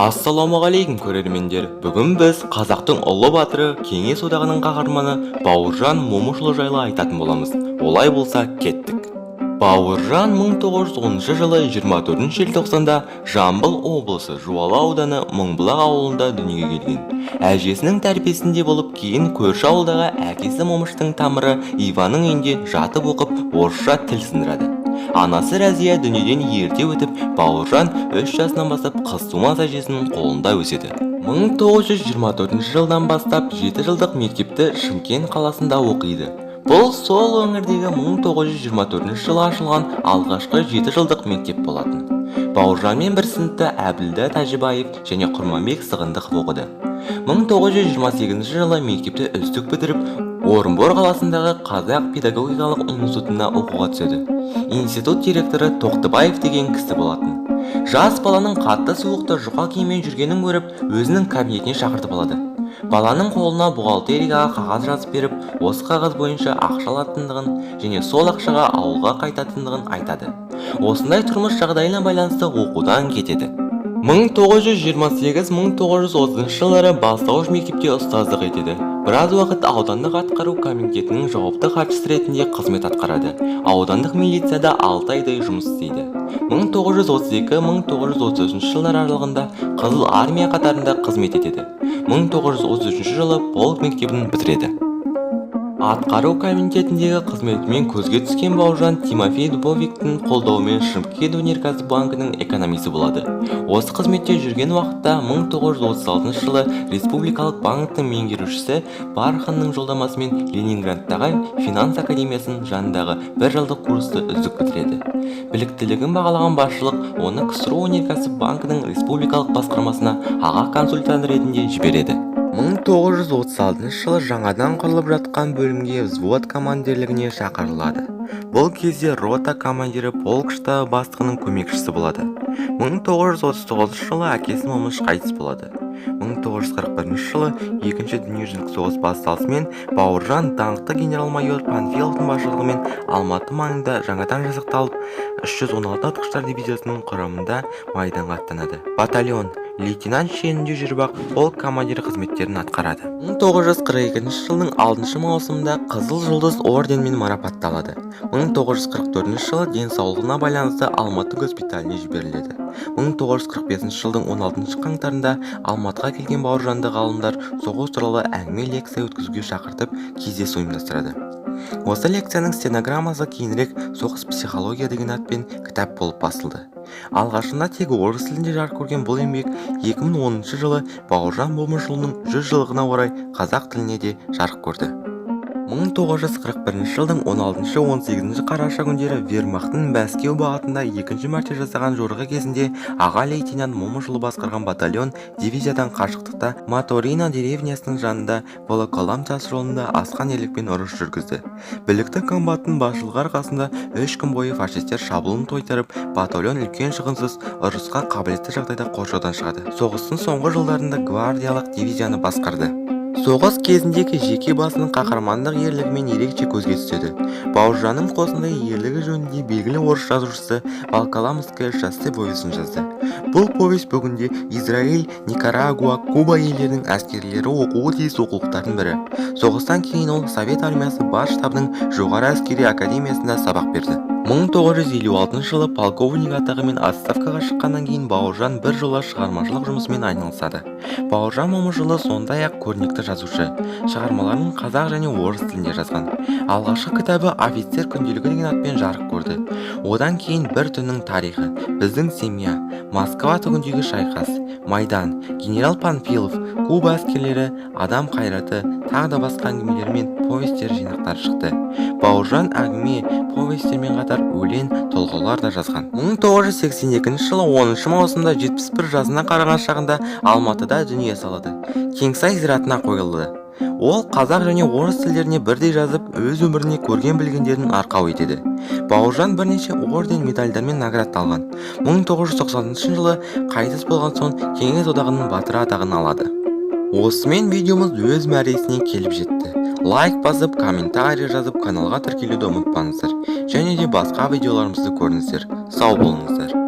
Ассалаумағалейкум, көрермендер! Бүгін біз қазақтың ұлы батыры, Кеңес Одағының қаһарманы Бауыржан Момышұлы жайлы айтатын боламыз. Олай болса, кеттік! Бауыржан 1910 жылы 24 желтоқсанда Жамбыл облысы, Жуалы ауданы, Мыңбұлақ ауылында дүниеге келген. Әжесінің тәрбиесінде болып, кейін көрші ауылдағы әкесі Момыштың тамыры Иванның үйінде жатып оқып, орысша тіл сындырады. Анасы Рәзия дүниеден ерте өтіп, Бауыржан 3 жасынан бастап қыз тумас әжесінің қолында өседі. 1924 жылдан бастап 7 жылдық мектепті Шымкент қаласында оқиды. Бұл сол өңірдегі 1924 жылы ашылған алғашқы 7 жылдық мектеп болатын. Бауыржанмен бір сыныпта Әбілда Тәжібаев және Құрманбек Сығындықов оқыды. 1928 жылы мектепті үздік бітіріп, Орынбор қаласындағы Қазақ педагогикалық институтына оқуға түседі. Институт директоры Тоқтыбаев деген кісі болатын. Жас баланың қатты суықта жұқа киіммен жүргенін көріп, өзінің кабинетіне шақыртып алады. Баланың қолына бухгалтерияға қағаз жазып беріп, осы қағаз бойынша ақша алатындығын және сол ақшаға ауылға қайтатындығын айтады. Осындай тұрмыс жағдайына байланысты оқудан кетеді. 1928-1930 жылдары бастауыш мектепте ұстаздық етеді. Біраз уақыт аудандық атқару комитетінің жауапты хатшысы ретінде қызмет атқарады. Аудандық милицияда 6 айдай жұмыс істейді. 1932-1933 жылдар аралығында Қызыл Армия қатарында қызмет етеді. 1933 жылы полк мектебін бітіреді. Атқару комитетіндегі қызметімен көзге түскен Бауыржан Тимофей Дубовиктің қолдауымен Шымкент өнеркәсіп банкінің экономисі болады. Осы қызметте жүрген уақытта 1936 жылы Республикалық банктің меңгерушісі Барханның жолдамасымен Ленинградтағы финанс академиясының жанындағы бір жылдық курсты үздік бітіреді. Біліктілігін бағалаған басшылық оны КСРО өнеркәсіп банкінің республикалық басқармасына аға консультант ретінде жібереді. 1936 жылы жаңадан құрылып жатқан бөлімге взвод командирлігіне шақырылады. Бұл кезде рота командирі полк штабы бастығының көмекшісі болады. 1939 жылы әкесі Момыш қайтыс болады. 1941 жылы Екінші дүниежүзілік соғыс басталысымен Бауыржан даңқты генерал-майор Панфиловтың басшылығымен Алматы маңында жаңадан жасақталып, 316 атқыштар дивизиясының құрамында майданға аттанады. Батальон лейтенант шенінде жүріп-ақ полк командирі қызметтерін атқарады. 1942 жылдың 6 маусымында Қызыл Жұлдыз орденімен марапатталады. 1944 жылы денсаулығына байланысты Алматы госпиталіне жіберіледі. 1945 жылдың 16 қаңтарында Алматыға келген Бауыржанды ғалымдар соғыс туралы әңгіме лекция өткізуге шақыртып, кездесу ұйымдастырады. Осы лекцияның стенограммасы кейінірек «Соғыс психология» деген атпен кітап болып басылды. Алғашында тек орыс тілінде жарық көрген бұл еңбек 2010 жылы Бауыржан Момышұлының 100 жылдығына орай қазақ тіліне де жарық көрді. 1941 жылдың 16-18 қараша күндері вермахтың Мәскеу бағытында екінші мәрте жасаған жорығы кезінде аға лейтенант Момышұлы басқарған батальон дивизиядан қашықтықта, Моторино деревнясының жанында, Волоколам тас жолында асқан ерлікпен ұрыс жүргізді. Білікті комбаттың басшылығы арқасында 3 күн бойы фашистер шабуылын тойтарып, батальон үлкен шығынсыз, ұрысқа қабілетті жағдайда қоршаудан шығады. Соғыстың соңғы жылдарында гвардиялық дивизияны басқарды. Соғыс кезіндегі жеке басының қаһармандық ерлігімен ерекше көзге түседі. Бауыржанның осындай ерлігі жөнінде белгілі орыс жазушысы «Волоколамское шоссе» повесін жазды. Бұл повесть бүгінде Израиль, Никарагуа, Куба елдерінің әскерилері оқуы тиіс оқулықтардың бірі. Соғыстан кейін ол Совет Армиясы бас штабының жоғары әскери академиясында сабақ берді. 1956 жылы полковник атағымен отставкаға шыққаннан кейін Бауыржан бір жола шығармашылық жұмысымен айналысады. Бауыржан Момышұлы сондай-ақ көрнекті жазушы. Шығармаларын қазақ және орыс тілінде жазған. Алғашқы кітабы «Офицер күнделігі» деген атпен жарық көрді. Одан кейін «Бір түннің тарихы», «Біздің семья», «Москва түбіндегі шайқас», «Майдан», «Генерал Панфилов», «Куба әскерлері», «Адам қайраты», тағы да басқа әңгімелері мен повестер жинақтары шықты. Бауыржан әңгіме, повестермен қатар өлең, толғаулар да жазған. 1982 жылы 10 маусымда 71 жасына қараған шағында Алматыда дүние салады. Кеңсай зиратына қойылды. Ол қазақ және орыс тілдеріне бірдей жазып, өз өміріне көрген білгендерін арқау етеді. Бауыржан бірнеше орден, медальдармен наградталған. 1990 жылы қайтыс болған соң Кеңес Одағының Батыры атағын алады. Осымен видеомыз өз мәресіне келіп жетті. Лайк басып, комментарий жазып, каналға тіркелуді ұмытпаңыздар және де басқа видеоларымызды көріңіздер. Сау болыңыздар!